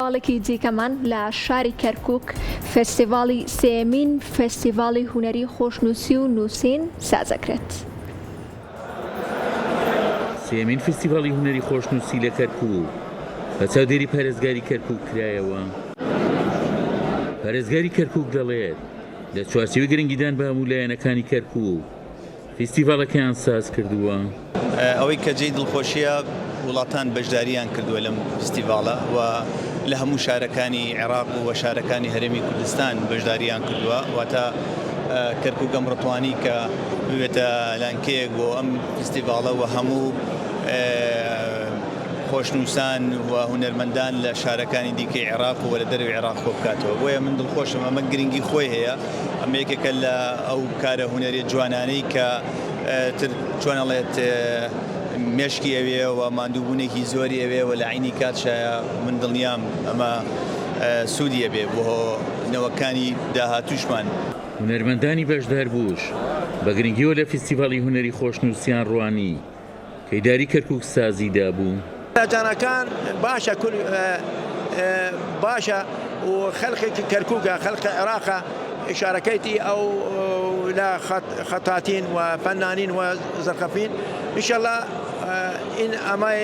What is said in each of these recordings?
فێستیڤاڵێکی دیکەمان لە شاری کەرکووک، فێستیڤاڵی سێیەمین فێستیڤاڵی هونەری خۆشنووسی و نووسین سازەکرێت. سێیەمین فیستیڤاڵی هونەری خۆشنووسی لە کەرکووک بە چاودێری پارێزگاری کەرکووک کرایەوە. پارێزگاری کەرکووک دەڵێت، لە چوارچێوەی گرنگیدان بە هەموو لایەنەکانی کەرکووک، فیستیڤاڵەکەیان ساز کردووە. ئەوەی کە جێی دڵخۆشییە وڵاتان بەشدارییان کردووە لەم فیستیڤاڵە و لە هەموو شارەکانی عێراق و شارەکانی هەرێمی کوردستان بەشدارییان کردووە، واتە کەرکووک ئەمڕۆ توانی کە ببێتە لانکەیەک بۆ ئەم فیستیڤاڵە و هەموو خۆشنووسان و هونەرمەندان لە شارەکانی دیکەی عێراق و لە دەرەوەی عێراق کۆبکاتەوە. بۆیە من دڵخۆشم، ئەمە گرنگی خۆی هەیە. ئەمە یەکێکە لە ئەو کارە هونەریە جوانانەی کە تر چۆن ئەڵێت مێشکی ئەوێ و ماندووبوونێکی زۆری ئەوێ و لە عینی کاتشایە من دڵنیام ئەمە سوودی ئەبێ بۆ نەوەکانی داهاتووشمان. هونەرمەندانی بەشداربووش بە گرنگیەوە لە فیستیڤاڵی هونەری خۆشنووسیان ڕوانی. کە ئیداری کەرکوک سازی دابوو. مهرەجانەکان باشە کول باشە و خەلقێکی کەرکوکە خەلقی عێراقە شارەکەیتی ئەو لە خەتاتین و فەنانین و زەرقەفین ئینشەڵا ئین ئەمای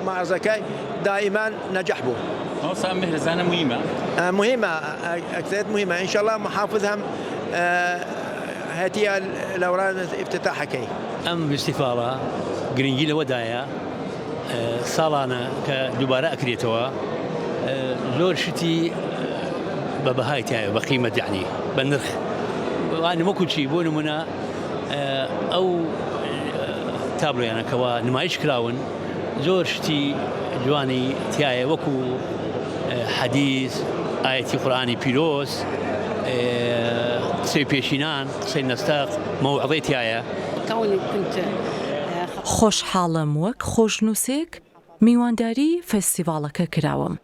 مەعرزەکەی دائیمان نەجەح بوو. مامۆستا ئەم مهرەجانە موهیمە؟ موهیمە ئەکسەریەت موهیمە ئینشەڵا محافز هەم هەتیە لەوران ئیفتتاحەکەی. ئەم ڤیستیفاڵە گرنگی لەوەدایە ساڵانە کە دووبارە ئەکرێتەوە زۆر شتی بە بەهای تایە بە قیمەت یعنی بە نرخ وانی وەکو چی بۆ نمونە ئەو تابلۆیانەکەەوە نمایش کراون زۆر شتی جوانی تایە وەکو حەدیس ئاەتی قورآانی پیرۆز قسەی پێشینان قسەی نەستەق مەوعظەی تایە. خۆشحاڵم وەک خۆشنووسێک میوانداری فێستیڤاڵەکە کراوم.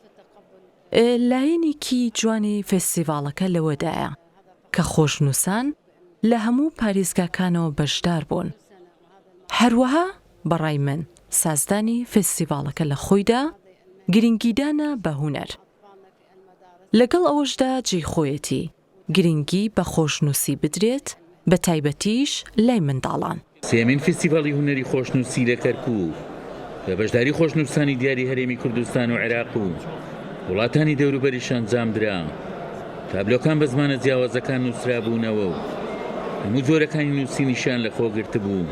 لایەنێکی جوانی فێستیڤاڵەکە لەوەدایە کە خۆشنووسان لە هەموو پارێزگاکانەوە بەشدار بوون. هەروەها بە ڕای من سازدانی فێستیڤاڵەکە لە خۆیدا گرنگیدانە بە هونەر. لەگەڵ ئەوەشدا جێی خۆیەتی گرنگی بە خۆشنووسی بدرێت، بە تایبەتیش لای منداڵان. سێیەمین فیستیڤاڵی هونەری خۆشنووسی لە کەرکووک بە بەشداری خۆشنووسانی دیاری هەرێمی کوردستان و عێراق و وڵاتانی دەوروبەریش ئەنجامدرا. تابلۆکان بە زمانە جیاوازەکان نووسرابوونەوە و هەموو جۆرەکانی نووسینیشیان لەخۆگرتبوو.